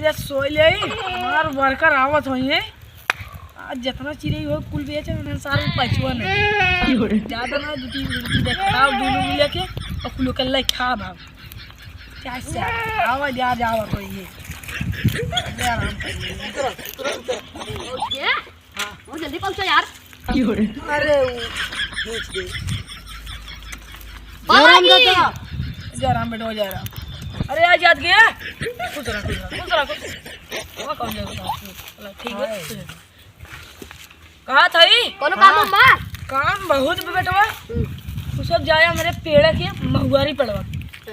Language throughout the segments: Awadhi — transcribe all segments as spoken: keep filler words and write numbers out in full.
ये सोई ले, हमार worker आवत होइहैं। आज जितना चिरई होइ, कुल बेचे, उन्हें सारे पैसवा नहीं। ज्यादा ना, दो तीन रुपये दे, खाओ दोनों मिले के, और कुल के ले खा भाव। क्या से? आवा जा, जावा तो ये। अबे आराम कर ले। ये? हाँ। वो जल्दी पहुँचो यार। अरे, वो बेच दे। बाबा जयराम जी। दादा। जयराम बेटवा, जयराम। अरे, आज याद गया? खुश रहा, खुश रहा, खुश रहा, खुश रहा। वो कौन जगह था? चलो, ठीक है। हाय। कहाँ था ई? कौनो काम हाँ। अम्मा? काम बहुत बा बेटवा। हम्म। तू सब जाया हमरे पेड़ के महुआरी पेड़वा।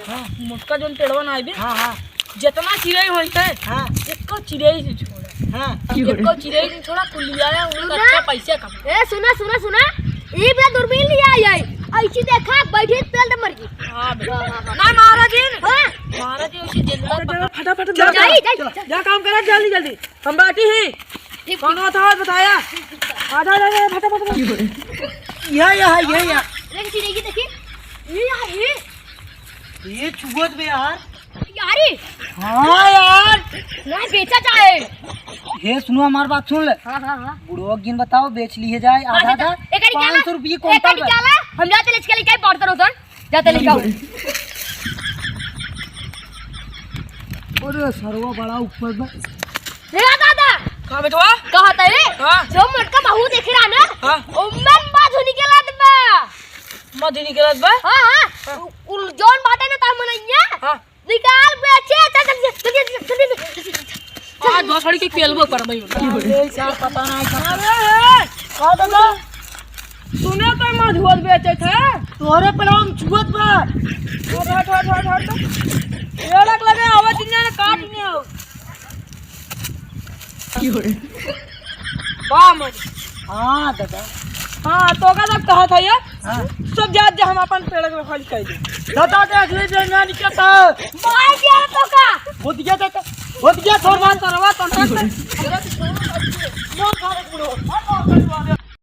हाँ। मोटका जोन पेड़वा ना आइबे। हाँ, हाँ। जितना चिरई होइहैं, हाँ। एको चिरई नहीं छोड़ा। हाँ। एको चिरई नहीं छोड़ा, कुल लियाया, उनका सुना? अच्छा पैसा कमा। ए, सुना, सुना, सुना। ई बे दूरबीन लिया आई। ऐसी देखा, बैठी तेल दे मर गई। हाँ, बेटा। हाँ, हाँ, हाँ। ना, महाराज जी। हाँ। महाराज जी, उसे जिंदा पकड़। फटाफट चल, जाई, चल, जाई, चल, जाई। जा काम करा जल्दी, जल्दी। हम बाटी ही। ठीक, कौन ठीक। होता है बताया? आजा, आजा, आजा, फटाफट, फटाफट। यह, यह, यह, यह। देखी, देखी, देखी। ये यार, ये। ये चुअत बे यार। यारी। हाँ यार। नहीं बेचा जाए। हे सुनो, हमार बात सुन ले। हाँ, हाँ, हाँ। बुढ़वा के जिन बताओ, बेच लिए जाए, आधा, आधा, आधा। एक आरी क्या पाँच सौ रुपये एक कुंटल आरी बा। क्या ला? हम जाते ले इसके लिए क्या बात करो सर? जाते ले जाओ। अरे सरवा बड़ा ऊपर बा। रे दादा। का बेटवा? कहा था रे? हाँ। जो मोटका महू देखे रहा ना? हाँ। ओमे मधु निकलत बा। मधु निकलत बा? हाँ, हाँ। हाँ। उ-, उल-, जौन बाटे ना ता मनैया। हाँ। निकाल बेचे, चल, चल, चल, चल, चल, चल, चल, चल। आज भोसड़ी के खेलबो करबै। अरे, क्या पता नहीं, क्या अरे, ए, का दादा? सुने कोई मधुअर बेचे थे? तोहरे पर हम छुअत बा। हट, हट, हट, हट, हट। ये लग लगे, आवाज नहीं आ रहा, काट नहीं आओ। की हो रे? बा मर। हाँ, दादा। हाँ, तो का सब कहा था ये? हाँ। सब जात जा, हम अपन पेड़ के खाली कर दे। दादा, देख ले, बेंगा निकलता। मार दिया तो का? होत गया दादा, होत गया, छोड़ सरवा, दे। सरवा, तो की हो रे?